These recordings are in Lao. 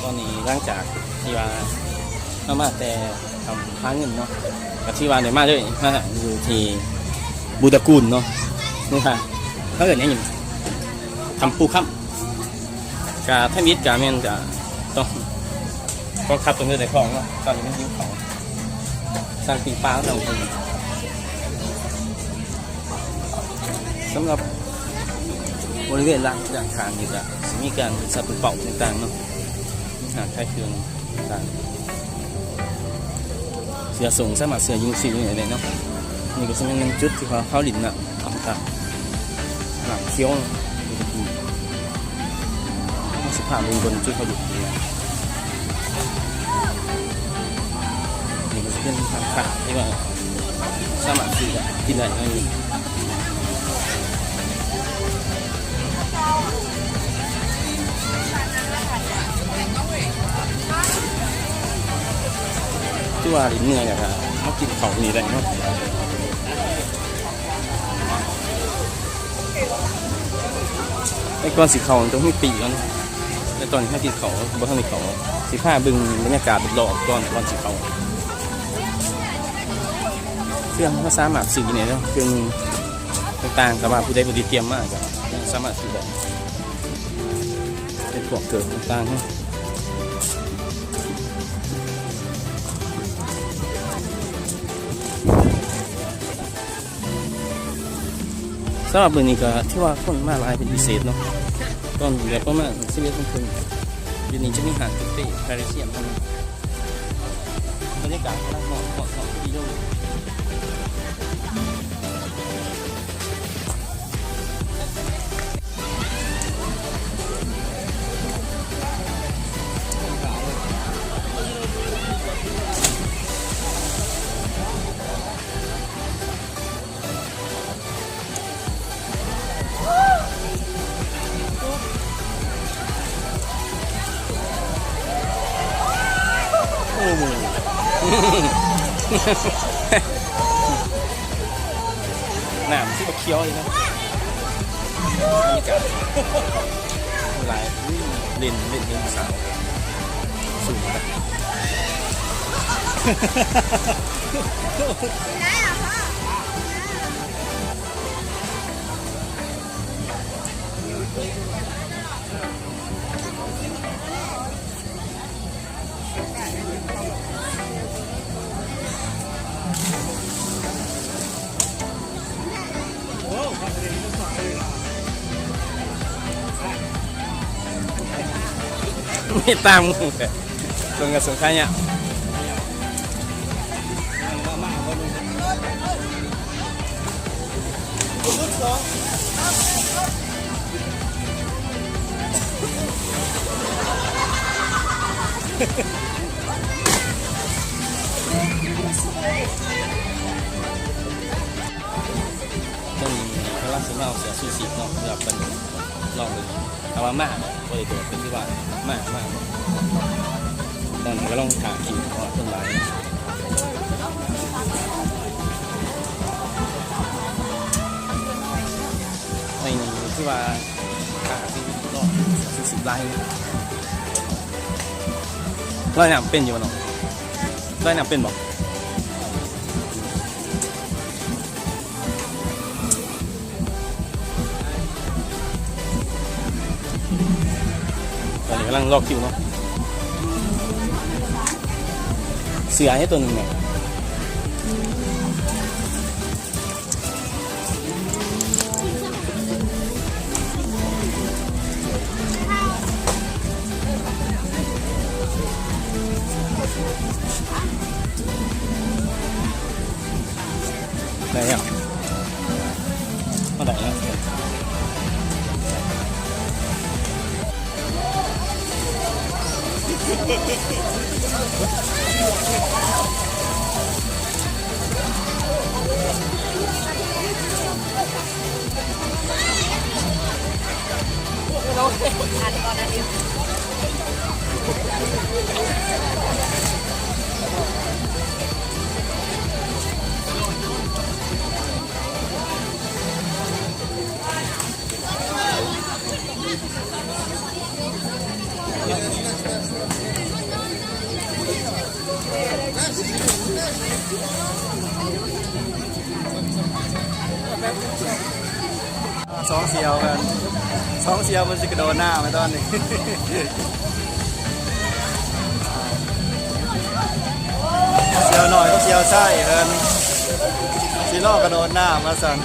ຕອນນີ້ຫຼັງຈາກທີ່ວ່າເຮົາມາແຕ່ຖ້ຳຜາເງິນເນາະ ກໍຖືວ່າໄດ້ມາເລີຍ ມາຢູ່ທີ່ບູດາກູນເນາະ ນີ້ຄ່ະ ເຂົາເອີ້ນຫຍັງນີ້ ຖ້ຳປູຄຳ ກະທຳອິດກະແມ່ນກະຕ້ອງ ກອງທັບຕ້ອງເດີນໃນທ້ອງເນາະ ຕອນນີ້ມັນຫິວເຂົ້າ ສັ່ງປີ້ງປາເນາະ. ສຳລັບບໍລິເວນລານ ດ້ານຂ້າງນີ້ກະຊິມີການສັດປ່າເປົ້າຕ່າງໆເນາະ ມີຮ້ານຂາຍເຄື່ອງຕ່າງໆ ເສື້ອໂສ້ງ ສາມາດເສື້ອຍິງຊີຢູ່ນີ້ໄດ້ເນາະ. ນີ້ກໍຊິແມ່ນຈຸດທີ່ວ່າເຮົາຫຼິ້ນນ້ຳ ອຳຕະ ນ້ຳຂຽວ ເຮົາຊິພາໄປເບິ່ງຈຸດເຮົາຢູ່ນີ້ ນີ້ກໍຊິເປັນຮ້ານຄ້າທີ່ວ່າສາມາດຊື້ໄດ້ກິນໄດ້ເນາະ. ຄືວ່າຫຼິ້ນເມື່ອຍແລ້ວກໍມາກິນເຂົ້ານີ້ໄດ້ເນາະ. ແຕ່ກ່ອນຊິເຂົ້າຕ້ອງມີປີ້ກ່ອນ ແຕ່ຕອນນີ້ເຮົາກິນເຂົ້າ ບໍ່ທັນໄດ້ເຂົ້າ ຊິພາເບິ່ງບັນຍາກາດລອບໆກ່ອນ ກ່ອນຊິເຂົ້າ ເຄື່ອງເຮົາສາມາດຊື້ໄດ້ເນາະ ເຄື່ອງຕ່າງໆ ແຕ່ວ່າຜູ້ໃດບໍ່ໄດ້ຕຽມມາກໍສາມາດຊື້ໄດ້ ເປັນພວກເກີບຕ່າງໆເນາະ. ສຳລັບມື້ນີ້ກໍຖືວ່າຄົນມາຫຼາຍເປັນພິເສດເນາະ ຕອນແບບປະມານສິບເອັດໂມງເຄິ່ງ ຢູ່ນີ້ຈະມີຮ້ານກາເຟ Parisian ເນາະ ບັນຍາກາດກຳລັງຮ້ອນໆ ຮ້ອນໆ ໂອ້ໂຫ ນ້ຳຄືບັກຂຽວເລີຍເນາະ ບັນຍາກາດຫຼາຍ ອຸ້ຍ ເຫຼັ້ນ ເຫຼັ້ນ ເຫຼັ້ນສາວສູງ. ມີຕາມ ເບິ່ງກະສົງໄຄຍະ. ເພິ່ນກຳລັງຊິມາເອົາເສື້ອຊູຊີບເນາະ ເພື່ອເພິ່ນລອງເບິ່ງ ຖ້າວ່າມາ ບໍ່ໄດ້ໂດດ ກໍຄືວ່າມາ ມາ ຕອນນີ້ກຳລັງຖ້າຄິວ ເພາະວ່າຄົນຫຼາຍ ໄອ້ນີ້ຄືວ່າຖ້າຊິລອງ ຊິຫຼາຍ ລອຍນ້ຳເປັນຢູ່ບໍ່ເນາະ? ລອຍນ້ຳເປັນບໍ່? ຕອນນີ້ກຳລັງລໍຄິວເນາະ ເສື້ອໃຫ້ຕົວໜຶ່ງແມ່. ໄດ້ແລ້ວ ມາໄດ້ແລ້ວ. ເ ສອງສ່ຽວກັນ ສອງສ່ຽວເພິ່ນຊິກະໂດດນ້ຳໃນຕອນນີ້ ສ່ຽວນ້ອຍກັບສ່ຽວໄຊເພິ່ນຊິລໍກະໂດດນ້ຳວ່າຊັ້ນ.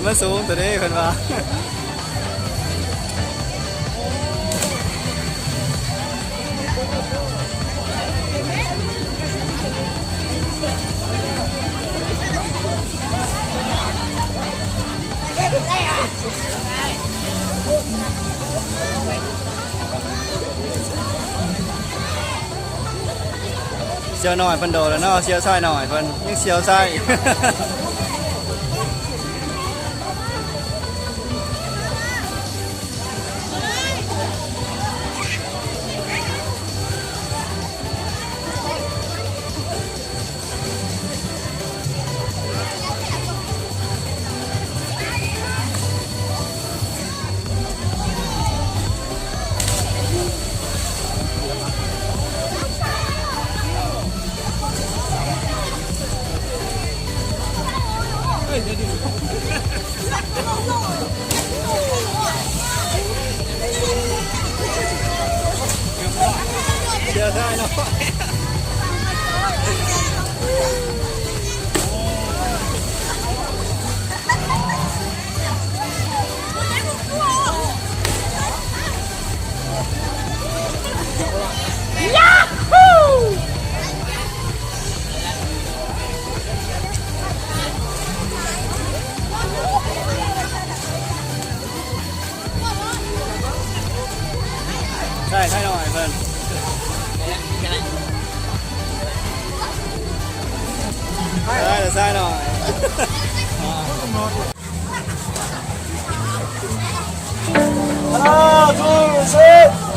ມັນສູງໂຕເດ້ເພິ່ນວ່າ. ສ່ຽວນ້ອຍເພິ່ນໂດດແລ້ວເນາະ ສ່ຽວຊາຍນ້ອຍເພິ່ນຍັງສ່ຽວຊາຍ. ໃຊ່ ໃຊ່ໜ້ອຍເພິ່ນ ໃຊ່ ໃຊ່ໜ້ອຍ.